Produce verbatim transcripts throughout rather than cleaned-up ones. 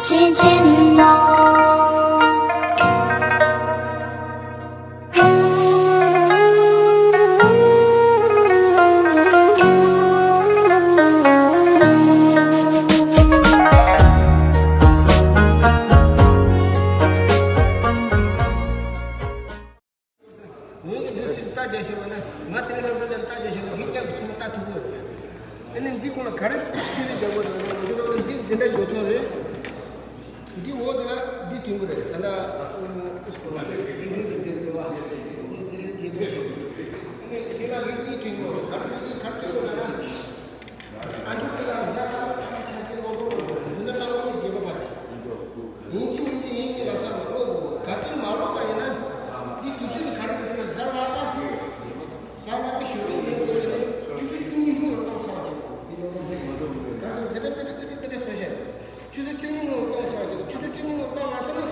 ཕྱིན་ཕྱིན་ནོ། ངས་ཀྱི་འདི་ཚོ་ལྟ་རྒྱ་ཞིག་ཡོད་ན། ང་དེ་ལ་ལོ་ལ་ལྟ་རྒྱ་ཞིག་ཡོད་ན། འདི་ཀྱང་ཚུར་ལྟ་ཐུབ་ཀྱི་ཡོད། ཨ་ནི་འདི་ཀུན་ལ་ག་རེ་ཆེ་བའི་རྒྱལ་པོ་རེད། ང་ཚོ་ལོ་ལ་འདི་འཛིན་གྲྭ་འགོ་ཐོག་རེད། འདི་འོག་དེ་ལ་འདི་མཐུན་པོ་རེད། ད་ལྟ་འདི་འདི་འདི་འདི་བ། འདི་ཚེ་རིང་རྒྱལ་པོ་ཆེ། ཨ་ནི་འདི་ལ་འདི་མཐུན་པོ་རེད། ག་རེ་འདི་ག་རེ་མཐུན་པོ་རེད་ན། ཨ་ནི་ཁྱོད་ལ་ཟ་ཁ་ཁ་ཆ་ཆེ་ལོ་ལོ་ལོ་འཛིན་གྲྭ་ལྟ་བུ་ནི་རྒྱལ་པོ་པ་དེ། ཡིན་གྱི་མིན་གྱི་ཡིན་གྱི་ལ་ས་མ་ཀློག་གོ། ག་དུས་མ་ཀློག་པ་ཡིན་ན། འདི་དུས་ཚོད་ག་རེ་རེད་ཟེར་ན། གཟའ་ལྷག་པ། གཟའ་ལྷག་པའི་ཞོགས་ཀས་ལས་ཀ་བྱས་ནས་ཆུ་ཚོད་བཅུ་གཉིས་སྔོན་ལ་གཏོང་ཚར་བ་བྱེད་དགོས། དེ་ལོ་ལོ་ལོ་ག་ཚོད་ཙི་ཏྲ་ཙི་ཏྲ་ཙི་ཏྲ་ཙི་ཏྲ་བཟོས་བཞག་ཆུ་ཚོད་བཅུ་གཉིས་སྔོན་ལ་གཏོང་ཚར་བ་བྱེད་དགོས། ཆུ་ཚོད་བཅུ་གཉིས་སྔོན་ལ་གཏོང་མ་ཚར་ན།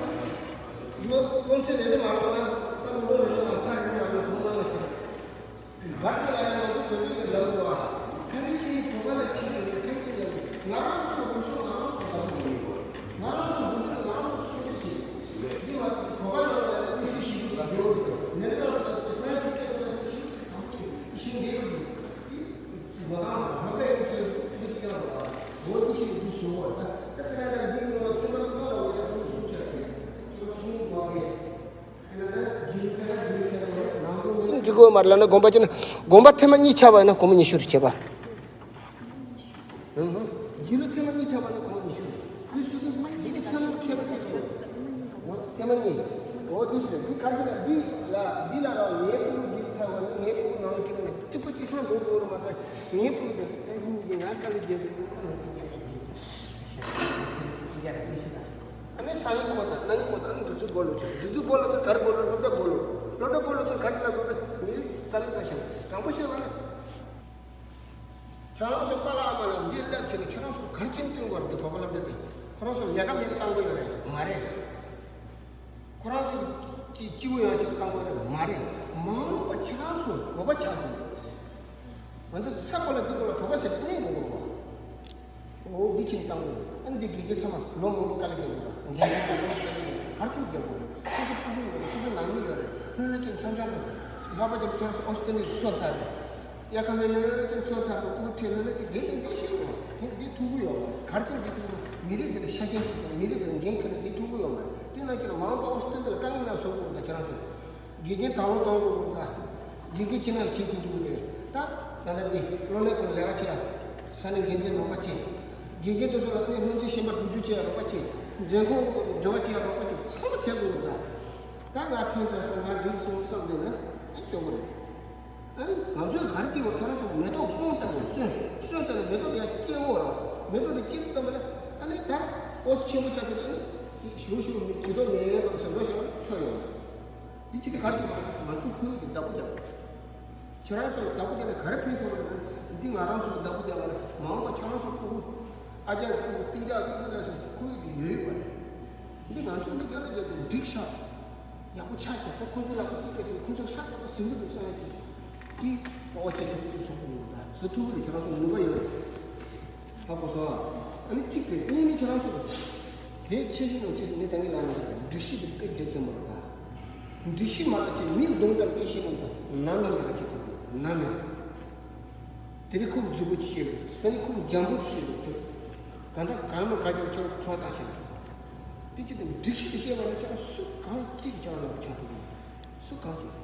ལོ་ལོ་ཚད་རེ་རེ་མ་ཀློག་ན། ད་ལོ་ལོ་རེ་རེ་མ་ཚར་རེ་རེ་མ་ཀློག་གོང་ལ་མ་ཚར། བར་དེ་ལ་ཡང་ང་ཚོ་བོད་པའི་གི་ལམ་དུ་བ། ཐེངས་གཅིག་བོད་པ་ལ་ཕྱིན་ཡོད། ཐེངས་གཅིག་ལ་ང་རང་ཚོའི་འགྲོ་ཕྱོགས་ང་རང་ཚོ་བདག་པོ་ཡིན། ང་རང་ཚོའི་འགྲོ་ཕྱོགས་ང་རང་ཚོ་སྲུང་སྐྱོབ་བྱེད། འདི་མ་གཏོགས་བོད་པ་ནང་ལ་མི་སེར་ཞིག་གིས་འགྲོ་འདུག་ནས་ལ་སོགས་ཀྱི་ཧྥ་རན་སི་སྐད་དུ་ལ་སོགས་ཞིག་གིས་དང་པོ་ཞིག་ཞིག་འདི་ཡོད། འདི་ང་རང་བོད་པའི་ཚོས་ཐུགས་རྗེ་ཆེ་བ། འོ་འདི་ཕྱིན་འདི་བཟོ་བ། ད་ད་ད་ད་འདི་ང་ཚོ་ཚེ་རབས་ལ་ལ་བ་ད་འདི་སྲུང་སྐྱོབ་བྱེད། འདི་སྲུང་བ་གི་འགྲིག་གོ་མ་རེད་ལབ་ན། དགོན་པ་ཅི་ན་དགོན་པ་ཐེངས་མ་གཉིས་ཆགས་པ་ཡིན་ན་སྒོར་མོ་ཉི་ཤུ་རེ་བྱེད་པ། རྒྱུ་ལོ་ཐེངས་མ་གཉིས་ཆགས་པ་ཡིན་ན་སྒོར་མོ་ཉི་ཤུ་རེ། དུས་སུ་དུས་མ་གཉིས་ཀྱི་ཚང་མ་ཁྱད་པར་ཅན་དུ། འོ་ཐེངས་མ་གཉིས། འོ་དུས་སུ་དུས་གར་ཆེ་ན་འདི་ལ་འདི་ལ་ར་ངའི་སྤུ་གུ་འདི་ཐག་པ་ནི་ངའི་སྤུ་གུ་ནང་ལ་ཐིག་ནས་ཏི་ཕ་ཅི་སང་འགྲོ་དགོས་རུ་མ་ཐག་ངའི་སྤུ་གུ་དེ་ཨེ་ཧུང་གི་ང་དཀའ་ལས་རྒྱབ་དུས་རྒྱ་ར་མི་སྲིད་ལ། ཨ་ནི་སང་ཉིན་ཁོ་དང་གནངས་ཉིན་ཁོ་དང་ཨ་ནི་འདི་ཚོ་སྒོ་ལོག་ཆོག་འདི་ཚོ་སྒོ་ལོག་ཚོ་ག་རེ་སྒོ་ལོག་སློབ་གྲྭ་སྒོ་ལོག་སློབ་གྲྭ་སྒོ་ལོག་ཚོ་ག་རེ་ལབ་སློབ་གྲྭ་མི་རྩ་མེད་པ་ཤེས་ན་དྲང་པོ་བཤད་པ་ན། ཁྱོད་རང་ཚོ་པཱ་ལགས་ཨ་མ་ལགས་འདི་སླེབས་ཕྱིན་ཁྱོད་རང་ཚོ་ག་རེ་ཅིན་སྟོན་དགོས་རེད། འདི་བོད་པ་སློབ་གྲྭ་དེ་ཁོ་རང་ཚོ་ལས་ཀ་མེད་བཏང་དགོས་ཡོད་རེད་མ་རེད། ཁོ་རང་ཚོ་གི་སྤྱི་སྤྱི་བོ་ཡང་ཅིག་བཏང་དགོས་རེད་མ་རེད། མ་འོངས་པ་ཁྱོད་རང་ཚོ་བོད་པ་ཆགས་དགོས་རེད། ང་ཚོ་ས་གོ་ལ་འདི་གོ་ལ་བོད་པ་ཟེར་ཏེ་གནས་དགོས་རེད་བ། འོ་འདི་ཕྱིན་བཏང་དགོས། ཨ་འདི་དགེ་རྒན་ཚང་མ་ལོ་མང་པོ་དཀའ་ལས་རྒྱག་དགོས་རེད། འགན་ཁུར་ལོ་མང་པོ་དཀའ་ལས་རྒྱག་དགོས་རེད། ག་རེ་ཅིག་རྒྱག་དགོས་རེད། སོ་སོ་སྤུ་གུ་ཡོད་རེད། སོ་སོ་ནང་མི་ཡོད་རེད། ལྷོད་ལྷོད་ཅིག་ཆང་ཆང་ལ་ལྷག་པ་ཅིག་ཆང་ས་ཨོ་སི་ཏྲེ་ལི་ཡ་ཚོ་ཐར་རེད། ཡ་ཁ་མེ་ལེ་ཅིག་ཚོ་ཐར་རེད། སྤུ་གུ་ཁྲིད་ལྷོད་ལྷོད་ཅིག་དེ་ནས་འདི་ཤེས་དགོས། དེ་འདི་ཐུག་གི་ཡོད་མ་རེད། ག་རེ་ཅིག་འདི་ཐུག་གི་མི་རིགས་འདི་ལ་ཤ་ཞེན་བྱེད་ཀྱི་མི་རིགས་འདི་ལ་འགན་འཁྱེར་ནས་འདི་ཐུག་གི་ཡོད་མ་རེད། དེ་ནང་ཁྱེད་ལ་མ་འོངས་པ་ཨོ་སི་ཏྲེ་ལི་ཡ་ལ་དཀའ་ངལ་ན་བཟོ་དགོས་རེད། ད་ཁྱེད་རང་ཚོ་དགེ་རྒན་དང་པོ་གཏོང་དགོས་རེད། ད་དགེ་རྒན་ཁྱེད་རང་བྱེད་དགོས་འདུག་རེད། ད་ད་ལྟ་འདི་གློ་ལས་ཁོ་ལས་ཀ་བྱེད་ཡ། ས་གནས་འགན་འཛིན་རོགས་པ་བྱེད། དགེ་རྒན་དེ་ཚོ་ལ་ཨ་ནི་སྔོན་རྩིས་གཞན་པ་བསྒྲུབ་རྒྱུ་བྱེད་ཡ་རོགས་པ་བྱེད། འཛིན་ཁོངས་འབྲེལ་བ་བྱེད་ཡ་རོགས་པ་བྱེད། ཚང་མ་བྱེད་དགོས་རེད། ད་ད་ང་ཐེངས་ཚར་སོང་། ང་འགྲིག་སོང་བསམ་བསྡད་ན་ཨ་སྐྱོ་པོ་རེད། ཨ་ནི་ང་ཚོས་ག་རེ་བྱེད་དགོས། ཁྱེད་རང་ཚོ་མེ་ཏོག་སོང་བཏབ་དགོས། སོང་སོང་བཏབ་ནས་མེ་ཏོག་དེ་ཡར་སྐྱེ་འོང་ར། མེ་ཏོག་དེ་སྐྱེས་ཙམ་པ་ལ་ཨ་ནི་ད་ཨོ་སི་ཆེན་པོ་ཆགས་ཚར་ཨ་ནི་ཅིག་ཞུ་ཞུ་མི་ཇུས་གཏོགས་མེད་པར་ཟེར་འགྲོ་ཤོག་ཆོག་ཡོང་། འདི་ཅི་སྟེ་གར་ཅིག་ང་ཚོ་ཁོར་ཡུག་གི་བདག་པོ་རྒྱག་ཁྱེད་རང་ཚོ་བདག་པོ་རྒྱག་ན་ག་རེ་ཕན་ཐོགས་རེད། འདི་ང་རང་ཚོ་གི་བདག་པོ་རྒྱག་པ་ན་མ་འོངས་པ་ཁྱེད་རང་ཚོ་ཕྲུ་གུ་ཨ་ཅག་ཕྲུ་གུ་སྤུན་ཀྱག་ཕྲུ་གུ་ལ་སོགས་ཁོར་ཡུག་དེ་ཡོད་ཡོད་པ་རེད། འདི་ང་ཚོ་མི་རྒྱ་ལ་རྒྱབ་ཏུ་འགྲིག་ཤག་ཡག་པོ་ཆགས་ཤག་ཁོ་ཁོ་ཚོ་ལ་ཁོ་ཚོ་སྐད་ཆ་ཁོ་ཚོ་ཤག་ཡག་པོ་ཟིན་གི་འདུག་བསམ་ཡག་གི་དེ་སྤོབས་པ་སྐྱེ་ཐུབ་ཀྱི་ཚོགས་པ་ཡོད་ད་བཟོ་ཐུབ་ཀྱི་རེད། ཁྱེད་རང་ཚོ་ནུས་པ་ཡོད་རེད། ཧ་གོ་སོང་ཨ། ཨ་ནི་གཅིག་དེ་གཉིས་ནི་ཁྱེད་རང་ཚོ་གལ་ཆེ་ཤོས་ནང་ཆེ་ཤོས་ནི་ད་ངས་ལབ་ན་སྒྲིག་གཞི་དེ་དཔེ་གལ་ཆེན་པོ་རེད་ད། སྒྲིག་གཞི་མ་ལ་ཆེ་མི་གདོང་ལྟར་སྐད་ཤེས་མང་ད་ན་ན་ན་ག་ཆེ་ཐུབ་ན་ན། དེ་རིང་ཁོ་མཛུབ་གུ་ཆེ་རེད། ས་ནི་ཁོ་འཇམ་པོ་ཆེ་རེད་ཁྱོད། ད་ལྟ་གང་མ་ག་ཅིག་ཁྱོད་ཁྲོ་ད་ཤེས་ཐུབ། དེ་ཅི་དེ་སྒྲིག་གཞི་དེ་ཤེས་པ་ན་ཁྱོད་སུ་གང་གཅིག་ཁྱོད་ལ་ཆགས་ཐུབ། སུ་གང་བྱེད།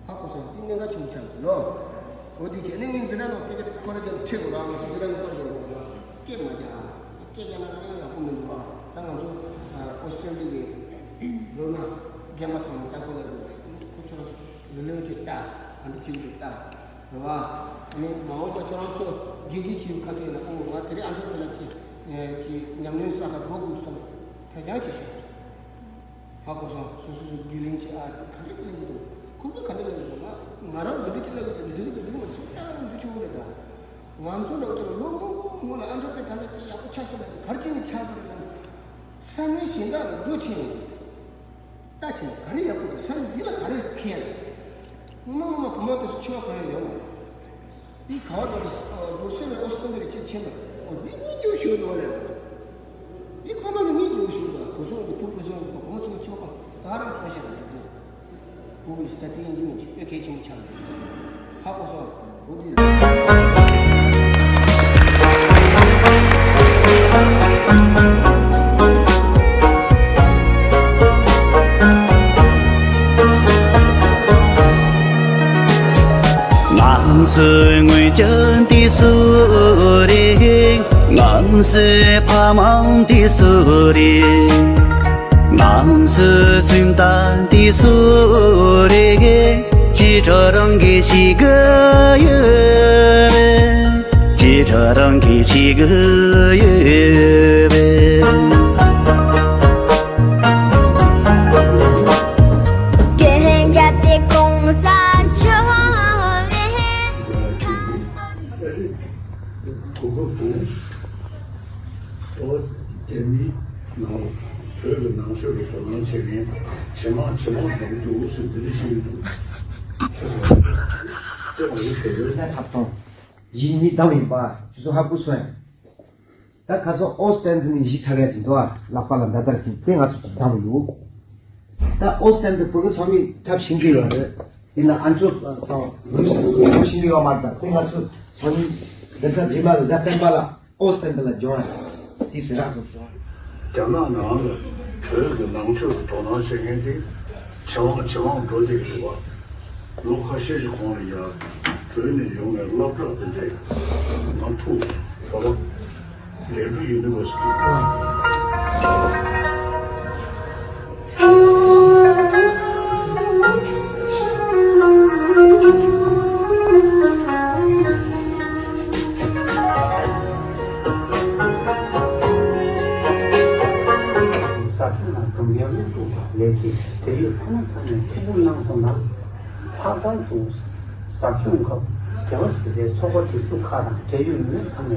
ཧ་གོ་སོང་། འདི་གནད་འགག་ཆེན་པོ་ཆགས་ཡོད་ལོ། འོ་འདི་བྱས་ནས་ངས་འཛིན་གྲྭ་ནང་སྐད་ཆ་ཁོ་རང་ཀྱང་འཁྲིད་དགོས་ར། ང་ཚོ་འཛིན་གྲྭ་ནང་སྐོར་ཡོང་དགོས་ར། སྐད་མ་རྒྱག་ཨ། སྐད་རྒྱག་ན་ཡང་ཡག་པོ་མི་འདུག་ཨ། ད་ང་ཚོ་ཨོ་སི་ཀྲི་ལི་ཡའི་ལོ་ན་རྒན་པ་ཚང་མ་ལྟ་སྐོར་ལ་འགྲོ་རེད། ཁོ་ཚོ་ལོ་ལོན་གྱི་ལྟ་ཨ་འདི་བྱེད་དགོས་ལྟ་རེད་བ། ཨ་ནི་མ་འོངས་པ་ཁྱེད་རང་ཚོ་དགེ་རྒན་བྱེད་ཡུལ་ཁ་ཐོན་ན་ཨོ་ང་དེ་རིང་ཨ་མཆོག་དེ་ལ་ཅི་ཅི་ཉམས་ལེན་ས་ལ་འགྲོ་དགོས་བསམ་ཐད་ཀྱང་བྱེད་ཤོག་ཧ་གོ་སོང་། སོ་སོ་སོ་རྒྱུས་ལེན་བྱེད་ཨ། དེ་ག་འདྲ་ཅིག་ལབ་ཀྱི་འདུག་ཁོ་ཚོ་ག་འདྲ་ལབ་ཀྱི་འདུག་ང་ང་རང་འདི་འདྲ་ཅིག་ལབ་ཀྱི་འདུག་འགྲིག་གི་འདུག་འགྲིག་མ་འདུག་སོ་ལྟ་ལ་འདི་ཆུ་བོ་རེད་ད། ང་ཚོ་འདྲ་བོ་ཚོ་ལ་ལོ་མང་པོ་སྔོན་ལ་ཨ་མཆོག་པས་ད་ལྟ་ཅིག་ཡག་པོ་ཆགས་ཤག་ལབ་ཀྱི་ག་རེ་བྱས་ནས་ཆགས་པ་རེད་ལབ་ན། ས་གནས་གཞན་དག་ལ་འགྲོ་ཕྱིན་ནས་ལྟ་ཕྱིན་ནས་ག་རེ་ཡག་པོ་འདུག་ས་གནས་འདི་ལ་ག་རེ་ཁེལ་ལ། སྔོན་མ་སྔོན་མ་བུ་མོ་དེ་ཚོ་འཆི་བ་གོ་ཡ་ཡོད་མ་རེད། འདི་ག་བ་འགྲོ་ལ་སྦུར་སེ་རེ་ཨོ་སི་ཏྲེ་ལི་ཡ་ཁྱེད་ཆེན་པ་རེད། འོ་འདི་གཉིས་ཀྱོ་ཞོ་འདུག་ལས་རེད། འདི་ཁོ་མ་ནི་གཉིས་ཀྱོ་ཞོ། ད་དེ་ཡིན་གྱི་མིན་གྱི་དཔེ་གལ་ཆེན་པོ་ཆགས་འདུག་ཧ་གོ་སོང་། འོ་དེ། ང་ཚོའི་སྔོན་བྱོན་དེ་སུ་རེད། ང་ཚོའི་ཕ་མ་དེ་སུ་རེད། ང་ཚོའི་སུམ་རྟགས་དེ་སུ་རེད། ཅི་འདྲ་རང་གིས་ཤེས་ཀྱི་ཡོད་པས། ཅི་འདྲ་རང་གིས་ཤེས་ཀྱི་ཡོད་པས། རྒན་རྒྱལ་དེ་གོང་ས་མཆོག་ལས། གོ་སྐབས་དང་། ཨོ། དེ་ནི་ནང་བོད་ཀྱི་ནང་ཆོས་ལ་དོ་སྣང་བྱེད་མཁན་ཇེ་མང་ཇེ་མང་འགྲོ་གི་འདུག་ཟེར་འདི་འདྲ་ཞིག་འདུག་ཁྱེད་ཚོ་དེ་བ་ཡིན་ཟེར་ཡོད། ཐབ་སྟངས་ཡིག་གཉིས་བདམས་ཡིན་པ་ཁྱེད་ཚོ་ཧ་གོ་སོང་ངས། ད་ཁ་སང་ཨོ་སི་ཊན་ཌི་ནས་གཞིས་ཆགས་ཡ་ཅིག་འདུག་ཨ། ལག་པ་ལ་མདའ་དར་གྱིན་དེ་ང་ཚོ་ཅིག་བདམས་ཡོད། ད་ཨོ་སི་ཊན་ཌི་བོད་ཀྱི་ཚོགས་མི་འཁྲབ་ཤེས་ཀྱི་ཡོད་རེད། ཡིན་ན་ཨན་ཅོ་དང་ལུས་འཁྲབ་ཤེས་ཀྱི་ཡོད་མ་རེད། ད་དེ་ང་ཚོ་ཚོགས་མི་འདི་ག་རྗེས་མ་གཟའ་སྤེན་པ་ལ་ཨོ་སི་ཊན་ཌི་ལ་འབྱོར་ཡ་དེ་ཟེར་རག་སོང་། རྒྱ་ནག་ནང་ལ་བོད་ཀྱི་ནང་ཆོས་ལ་དོ་སྣང་བྱེད་མཁན་དེ་ཇེ་མང་ཇེ་མང་འགྲོ་བསྡད་ཀྱི་འདུག་བ། ལོ་ཁ་ཤས་ཤིག་གོང་ལ་ཡ་བོད་ནས་ཡོང་བའི་སློབ་གྲྭ་དེ་འདྲས་ང་ཐུག་སོང་། བོད་པ་ལེགས་གྲུབ་ཡུ་ནི་ཝར་སི་ཊི། ཟབ་སྦྱོང་ལ་གྲོང་ཁྱེར་སློབ་ཕྲུག་དང་ལས་བྱེད་འབྲེལ་ཡོད་ཁོ་ན་ཚང་མས་ཐུགས་ཁུར་གནང་སོང་ལ། ལྷག་པར་དུ་ཟབ་སྦྱོང་སྐབས་འབྲེལ་བ་བྱེད་སའི་ཚོགས་པ་སྒྲིག་འཛུགས་ཁག་དང་འབྲེལ་ཡོད་མི་སྣ་ཚང་མས་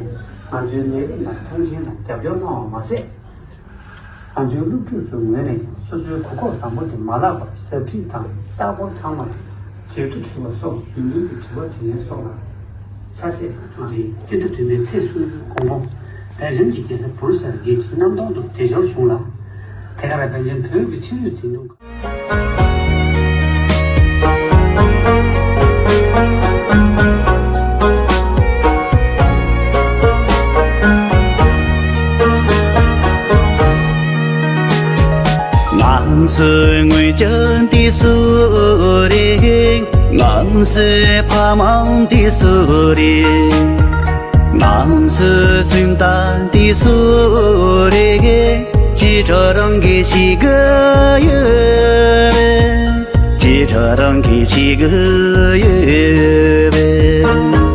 ང་ཚོའི་ལས་རིམ་ལ་མཐོང་ཆེན་དང་རྒྱབ་སྐྱོར་གནང་བ་མ་ཟད། ང་ཚོའི་སློབ་ཕྲུག་ཚོའི་ངོས་ནས་ཀྱང་སོ་སོའི་གོ་སྐབས་བཟང་པོ་དེ་མ་བརླག་པར་ཟབ་ཁྲིད་དང་ལྟ་སྐོར་ཚང་མར་མཇལ་དུ་ཁྲིད་པ་སོགས་རྒྱུས་ལོན་གྱི་དྲི་བ་དྲིས་ལན་སོགས་ལ་ཆ་ཤས་དང་འཕྲོད་བསྟེན། སྤྱི་ཟླ་བདུན་པའི་ཚེས་སུམ་ཅུ་དགོང་དགོང་སྦེལ་ཇམ་གྱི་རྒྱལ་ས་བུ་རུ་སེལ་རྒྱལ་སྤྱིའི་གནམ་ཐང་དུ་བདེ་འབྱོར་བྱུང་ལ། དེ་གར་སྦེལ་ཇམ་བོད་ཀྱི་ཕྱི་སྲིད་འཛིན་སྐྱོང་ང་ཚོའི་སྔོན་བྱོན་དེ་སུ་རེད། ང་ཚོའི་ཕ་མ་དེ་སུ་རེད། ང་ཚོའི་སུམ་རྟགས་དེ་སུ་རེད། ཅི་འདྲ་རང་གིས་ཤེས་ཀྱི་ཡོད་པས། ཅི་འདྲ་རང་གིས་ཤེས་ཀྱི་ཡོད་པས།